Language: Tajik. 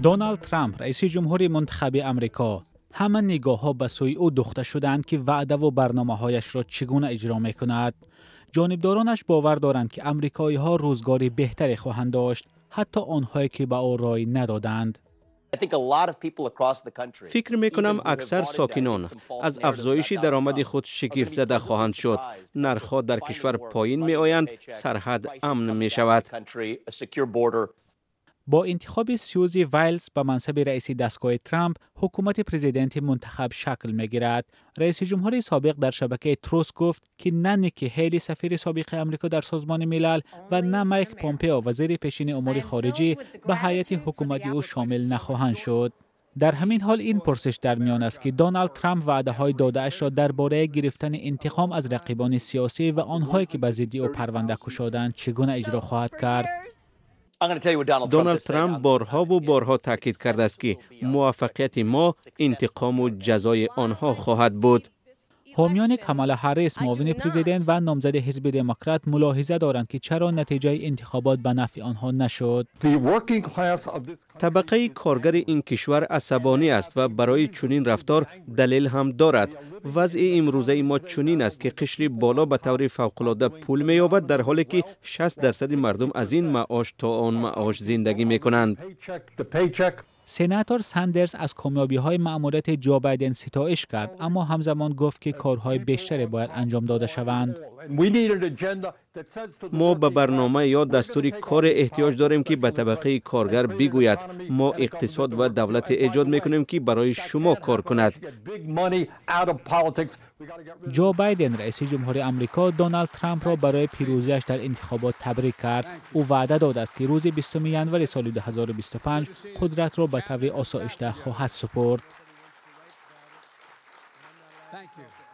Доналд Трамп, раиси ҷумҳури мунтахаби Амрико, ҳама нигоҳҳо ба сӯи ӯ духта шудаанд, ки ваъдаву барномаҳояшро чӣ гуна иҷро мекунад. Ҷонибдоронаш бовар доранд, ки амрикоиҳо рӯзгори беҳтаре хоҳанд дошт, ҳатто онҳое ки ба ӯ рой надоданд. Фикр мекунам, аксар сокинон аз афзоиши даромади худ шигифтзада хоҳанд шуд. Нархҳо дар кишвар поин меоянд, сарҳад амн мешавад. Бо интихоби Сьюзи Вайлз ба мансаби раиси дастгоҳи Трамп, ҳукумати президенти мунтахаб шакл мегирад. Раиси ҷумҳури собиқ дар шабакаи Трус гуфт, ки на Ники Ҳейли, сафири собиқи Амрико дар Созмони Милал, ва на Майк Помпео, вазири пешини умури хориҷӣ, ба ҳайати ҳукумати ӯ шомил нахоҳанд шуд. Дар ҳамин ҳол ин пурсиш дар миён аст, ки Доналд Трамп ваъдаҳои додаашро дар бораи гирифтани интиқом аз рақибони сиёсӣ ва онҳое ки ба зидди ӯ парванда кушоданд, чӣ гуна иҷро хоҳад кард. Доналд Трамп борҳову борҳо таъкид кардааст, ки муваффақияти мо интиқому ҷазои онҳо хоҳад буд. Ҳомиёни Камала Ҳаррис, муовини президент ва номзади ҳизби Демократ, мулоҳиза доранд, ки чаро натиҷаи интихобот ба нафъи онҳо нашуд. Табақаи коргари ин кишвар асабонӣ аст ва барои чунин рафтор далел ҳам дорад. Вазъи имрӯзаи мо чунин аст, ки қишри боло ба таври фавқулода пул меёбад, дар ҳоле ки 60% мардум аз ин маош то он маош зиндагӣ мекунанд. Сенатор Сандерс аз комёбиҳои маъмурияти Ҷо Байден ситоиш кард, аммо ҳамзамон гуфт, ки корҳои бештаре бояд анҷом дода шаванд. Мо ба барнома ё дастури коре эҳтиёҷ дорем, ки ба табақаи коргар бигӯяд: мо иқтисод ва давлате эҷод мекунем, ки барои шумо кор кунад. Ҷо Байден, раиси ҷумҳури Амрико, Доналд Трампро барои пирӯзиаш дар интихобот табрик кард. Ӯ ваъда додааст, ки рӯзи 20 январи соли 2025 қудратро ба таври осоишта хоҳад супурд. Thank you.